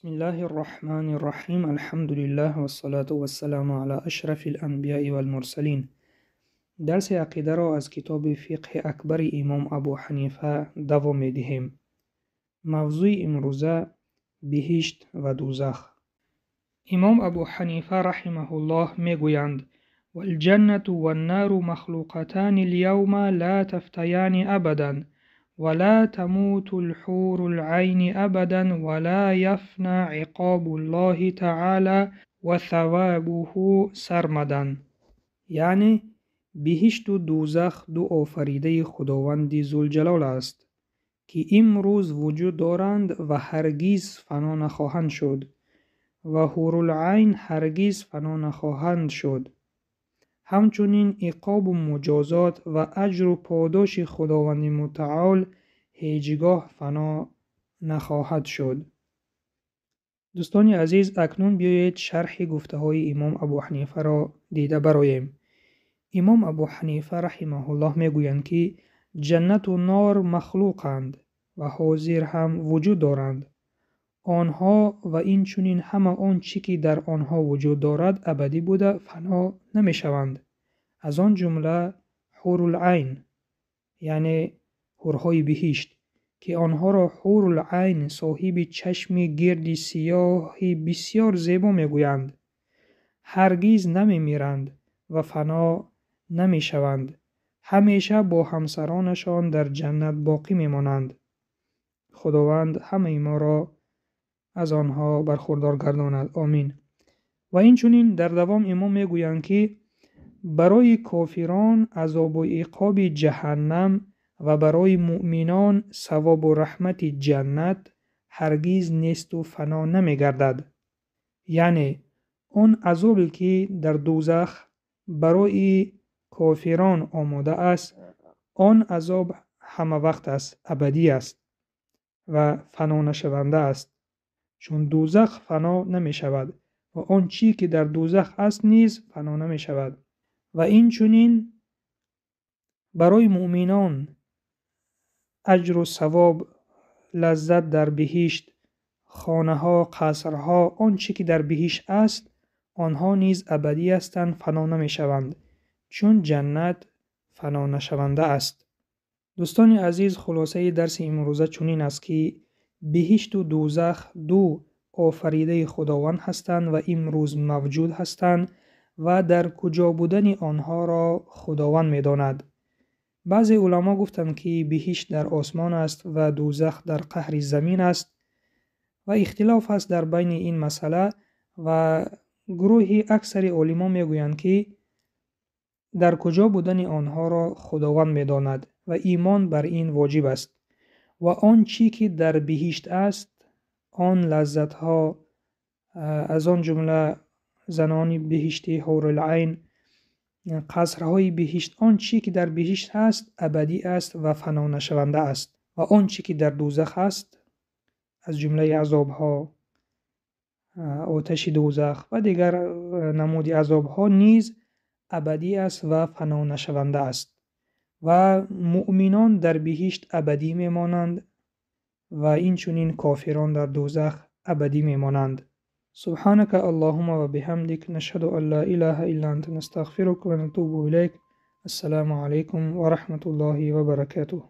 Бисмиллаҳи рраҳмани рраҳим. Алҳамдулиллаҳ вассалату вассаламу ала ашрафил анбияи валмурсалин. Дарси ақидаро аз китоби Фиқҳи Акбари имом Абу Ҳанифа давом медиҳем. Мавзӯи имрӯза биҳишт ва дӯзах. Имом Абу Ҳанифа раҳимаҳуллоҳ мегӯянд: валҷаннату ваннару махлуқатани лявма ла тафтаяни абадан ва ла тамуту лҳуру лайни абадан ва ла яфна иқобу ллоҳи таъала ва савабуҳу сармадан. Яъне биҳишту дӯзах ду офаридаи Худованди Зулҷалол аст, ки имрӯз вуҷуд доранд ва ҳаргиз фано нахоҳанд шуд ва ҳурулайн ҳаргиз фано нахоҳанд шуд. Ҳамчунин иқобу муҷозот ва аҷру подоши Худованди Мутаол ҳеҷ гоҳ фано нахоҳад шуд. Дӯстони азиз, акнун биёед шарҳи гуфтаҳои имом Абу Ҳанифаро дида бароем. Имом Абу Ҳанифа раҳимаҳуллоҳ мегӯянд, ки ҷаннату нор махлуқанд ва ҳозир ҳам вуҷуд доранд. Онҳо ва инчунин ҳама он чӣ ки дар онҳо вуҷуд дорад абадӣ буда фано намешаванд. Аз он ҷумла ҳурулайн, яъне ҳурҳои биҳишт, ки онҳоро ҳурулайн соҳиби чашми гирди сиёҳи бисёр зебо мегӯянд. Ҳаргиз намемиранд ва фано намешаванд. Ҳамеша бо ҳамсаронашон дар ҷаннат боқӣ мемонанд. Худованд ҳамаи моро аз онҳо бархурдор гардонад. Омин. Ва инчунин дар давом имом мегӯянд, ки барои кофирон азобу иқоби ҷаҳаннам ва барои муъминон савобу раҳмати ҷаннат ҳаргиз несту фано намегардад. Яъне он азобе ки дар дӯзах барои кофирон омода аст, он азоб ҳама вақт аст, абадӣ аст ва фано нашаванда аст. Чун дӯзах фано намешавад ва он чӣ ки дар дӯзах аст низ фано намешавад. Ва инчунин барои муъминон аҷру савоб, лаззат дар биҳишт, хонаҳо, қасрҳо, он чӣ ки дар биҳишт аст, онҳо низ абадӣ ҳастанд, фано намешаванд, чун ҷаннат фано нашаванда аст. Дӯстони азиз, хулосаи дарси имрӯза чунин аст, ки биҳишту дӯзах ду офаридаи Худованд ҳастанд ва имрӯз мавҷуд ҳастанд ва дар куҷо будани онҳоро Худованд медонад. Баъзе уламо гуфтанд, ки биҳишт дар осмон аст ва дӯзах дар қаҳри замин аст ва ихтилоф аст дар байни ин масъала ва гурӯҳи аксари олимон мегӯянд, ки дар куҷо будани онҳоро Худованд медонад ва имон бар ин воҷиб аст. Ва он чӣ ки дар биҳишт аст, он лаззатҳо, аз он ҷумла занони биҳиштӣ, ҳурулайн, қасрҳои биҳишт, он чӣ ки дар биҳишт ҳаст абадӣ аст ва фано нашаванда аст. Ва он чӣ ки дар дӯзах аст, аз ҷумлаи азобҳо, оташи дӯзах ва дигар намуди азобҳо низ абадӣ аст ва фано нашаванда аст. Ва муъминон дар биҳишт абадӣ мемонанд ва инчунин кофирон дар дӯзах абадӣ мемонанд. Субҳанака Аллоҳумма ва биҳамдик, нашҳаду ан ла илаҳа илла анта, настағфирука ва натубу илайк. Ассалому алайкум ва раҳматуллоҳи ва баракатуҳ.